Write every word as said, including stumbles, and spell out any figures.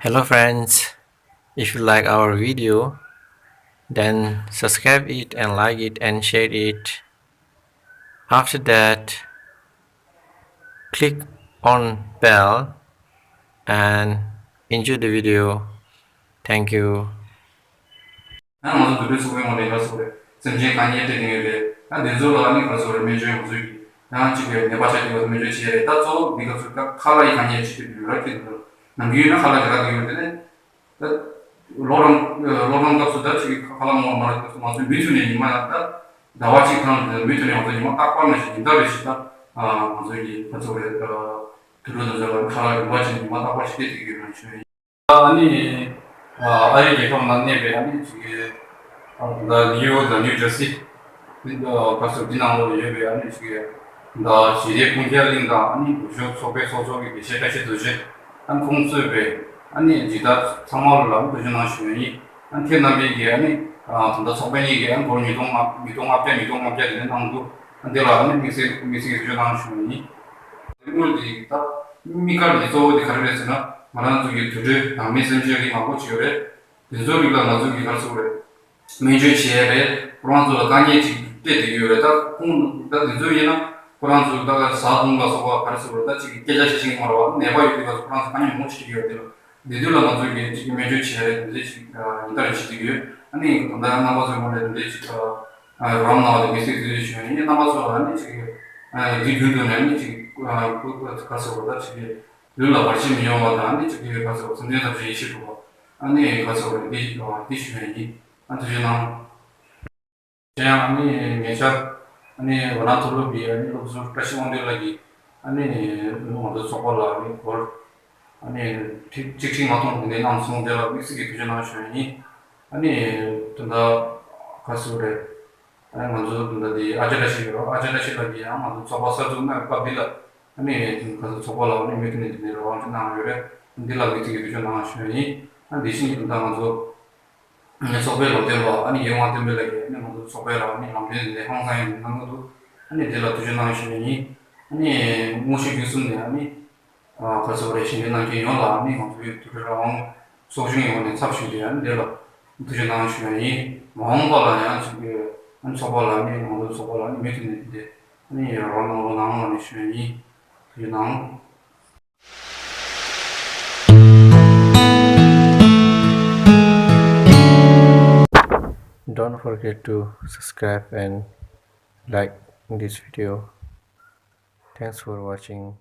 Hello friends, if you like our video, then subscribe it and like it and share it. After that, click on bell and enjoy the video. Thank you. ང་ཚོ་དུད་འགྲོའི་ཚོགས་པའི་ངོས་ནས་ཡོད་སོ་རེད། སེམས་ཅན་དཀའ་ངལ་འཕྲད་དེ་ཡོད་རེད། ད་འདི་ཚོ་ལ་ནི་ག་ཚོད་རེད་སྨན་བཅོས་ང་ཚོས་ཀྱི་ཡང་གཅིག་པའི་ནད་པ་ཆ་དེ་བ་སྨན་བཅོས་བྱས་རེད། ད་གཙོ་བོ་འདི་ག་ཚོད་ད་ཁ་ལག་གི་དཀའ་ངལ་ཅིག་འཕྲད་དེ་ཡོད་ར་ཁྱེད་ཚོ་ནམ་རྒྱུན་ཡོད་ན་ཁ་ལག་རྒྱག་གི་ཡོད་དེ་ནས། ད་ལོག་ཌའུན་ལོག་ཌའུན་སྐབས་སུ་ད་ཅིག་ཁ་ལག་མང་བ་མ་རེད་སྐབས་སུ་ང་ཚོས་མུ་མཐུད་ནས་ཉི་མ་ཡང་ད་ཟླ་བ་གཅིག་ཐང་དུ་མུ་མཐུད་ནས་ང་ཚོ་ཉི་མ་རྟག་པར་ནས་ཞིག་ཉིན་ལྟར་རེ་ཞིག་ད་ང་ཚོ་ཡི་ཁ་ཚོ་རེད། དུད་འགྲོ་དང་འདྲ་བར་ཁ་ལག་རིམ་པ་བྱས་ནས་ཉི་མ་རྟག་པར་ཞིག་སྤྲད་བསྡད་ཀྱི་ཡོད་རང་བྱུང་ཡིན། ཨ་ནི་ཨ་རིའི་རྒྱལ་ཁབ་ནང་གནས་པའི་ཨ་ནི་ཅིག་ད་ནིའུ་ཡོག་དང་ནིའུ་ཇར་སི་བར་སོ་འདི་ནང་ལོགས་ཡོད་པའི་ཨ་ནི་ཅིག་ད་ཞི་བདེ་ཀུན་ཁྱབ་གླིང་དང་ཨ་ནི་འུ་ཅག་ཚོགས་པའི་ཚོགས་གཙོ་གི་དགེ་བཤེས་བཀྲ་ཤིས་རྡོ་རྗེ་ཨ་ནི་ཁོང་གཙོས་པའི་ཨ་ནི་སྦྱིན་བདག་ཚང་མ་ལ་ཐུགས་རྗེ་གནང་ཞུ་ཡ་ཡིན། ཨ་ནི་ཁྱེད་རྣམ་པས་ཀྱིས་ཨ་ནི་ད་ལྟ་ཚོགས་པ་གཉིས་ཀྱིས་ཨ་ནི་སྒོར་ཉིས་སྟོང་ལྔ་ཉིས་སྟོང་ལྔ་བརྒྱ་ཉིས་སྟོང་ལྔ་བརྒྱ་དེ་འདྲ་གནང་འདུག་ཨ་འདི་ལ་ཨ་ནི་དམིགས་བསལ་དམིགས་བསལ་གྱི་ཐུགས་རྗེ་གནང་ཞུ་ཡ་ཡིན། དེ་དངུལ་དེ་ད་དམིགས་བཀར་གྱི་གཙོ་བོ་དེ་ག་རེ་རེད་ཟེར་ན་ང་རང་ཚོ་གི་དུད་འགྲོའི་ནང་མི་སེམས་ཅན་རིགས་མང་པོ་ཅིག་ཡོད་རེད། དེ་ཚོའི་རིགས་ལ་ང་ཚོ་གི་ག་རེ་ཟེར་དགོས་རེད། སྨན་བཅོས་བྱས་རེད། ཁོ་རང་ཚོ་ལ་དཀའ་ངལ་ཅིག་འཕྲད་བསྡད་ཀྱི་ཡོད་རེད། ད་ཁོང་ད་དེ་ཚོ་ཡིན་ན་ཁོ་རང་ཚོ་ད་ག་ཟ་འཐུང་ལ་སོགས་པ་ག་རེ་ཟེར་དགོས་རེད། ད་ཅིག་སྐད་ཆ་བཤད་ཤེས་ཀྱི་མ་རེད་བ། ནད་པ་ཡོད་དུས་སྐབས་སུ་ཁོ་རང་ཚོ་དཀའ་ངལ་མང་པོ་ཞིག་འཕྲད་ཀྱི་ཡོད་རེད། དེ་ལ་དེ་དུས་ལ་ང་ཚོས་ཀྱི་ཅིག་སྨན་བཅོས་བྱས་རེད། དེ་འདྲ་ཅིག་ཉིན་ལྟར་བྱེད་ཀྱི་ཡོད། ཨ་ནི་ད་ལྟ་རྣམ་པ་ཚོའི་ངོས་ནས་དེ་འདྲ་ཅིག་རོགས་རམ་གནང་བ་དེ་དམིགས་བསལ་ཐུགས་རྗེ་ཆེ་ཞུ་ཡ་ཡིན། རྣམ་པ་ཚོ་ཨ་ནི་ཅིག་འདི་རྒྱུན་དུ་ནས་ཨ་ནི་ཅིག་ག་ཟེར་བ་ད་ཅིག་ལུས་ལ་བར་ཆད་མི་ཡོང་བ་དང་ཨ་ནི་ཅིག་ག་ཟེར་བ་སེམས་ཅན་ཐམས་ཅད་ཡེ་ཤེས་གྲུབ་པ་ཨ་ནི་ག་ཟེར་བ་འདི་འདི་ཞུ་ཡ་ཡིན། ཨ་ཐུགས་རྗེ་གནང་། དེ་ཡང་ཨ་ནི་ཉེ་ཆར་ཨ་ནི་ཝེ་ནཱ་མཐོ་སློབ་ཀྱི་ཨ་ནི་སློབ་ཟུར་བཀྲ་ཤིས་དབང་འདུས་ལགས་ཀྱིས་ཨ་ནི་ང་ཚོ་ཚོགས་པ་ལ་ཨ་ནི་སྒོར་ཨ་ནི་ཁྲི་གཅིག་ཁྲི་ལྔ་སྟོང་དེ་འདྲ་གནང་སོང་། དེ་ལ་དམིགས་བསལ་གྱི་ཐུགས་རྗེ་གནང་ཞུ་ཡ་ཡིན། ཨ་ནི་ད་ལྟ་ག་ཟེར་རེད། ཨ་ནི་ང་ཚོ་ད་ལྟ་དེ་ཨ་ཅག་བཀྲ་ཤིས་ཡོད་རེད། ཨ་ཅག་བཀྲ་ཤིས་ལགས་ཀྱིས་ཡང་ང་ཚོ་ཚོགས་པ་གསར་འཛུགས་གནང་བའི་སྐབས་འདི་ལ་ཨ་ནི་ང་ཚོ་ཚོགས་པ་ལ་ཨ་ནི་མུ་མཐུད་ནས་དེ་འདྲའི་རོགས་རམ་ཅིག་གནང་ཡོད་རེད། འདི་ལ་དམིགས་བསལ་གྱི་ཐུགས་རྗེ་གནང་ཞུ་ཡ་ཡིན། ཨ་ནི་དེ་བཞིན་ད་ལྟ་ང་ཚོ་ཚོགས་པའི་སློབ་སྟོན་པ་ཨ་ནི་ཡེ་དབང་བསྟན་འཕེལ་ལགས་ཀྱིས་ཨ་ནི་ང་ཚོ་ཚོགས་པའི་ལ་ཨ་ནི་ལམ་སྟོན་དེ་འདྲ་ཧང་སང་ཡང་གནང་གི་འདུག་ཨ་ནི་དེ་ལ་ཐུགས་རྗེ་གནང་ཞུ་ཡ་ཡིན། ཨ་ནི་དངོས་གཞི་བརྒྱུད་གསུམ་ནས་ཨ་ནི་ཨ་ག་ཚོད་རེ་ཞིང་ལས་ནང་རྐྱེན་ཡོངས་ལ་ཨ་ནི་ང་ཚོའི་དུད་འགྲོ་རང་དབང་ཚོགས་ཆུང་ཡོངས་ནས་ཚབ་ཞུས་ཏེ་ཨ་ནི་དེ་ལ་ཐུགས་རྗེ་གནང་ཞུ་ཡ་ཡིན། མ་འོངས་པ་ལ་ཡང་ཅིག་ཨ་ནི་ཚོགས་པ་ལ་ཨ་ནི་ང་ཚོའི་ཚོགས་པ་ལ་ཨ་ནི་མུ་མཐུད་ནས་དེ་ཨ་ནི་རོགས་གནང་རོགས་གནང་ཨ་ནི་ཞུ་ཡ་ཡིན། ཐུགས་རྗེ་གནང་། Don't forget to subscribe and like this video. Thanks for watching.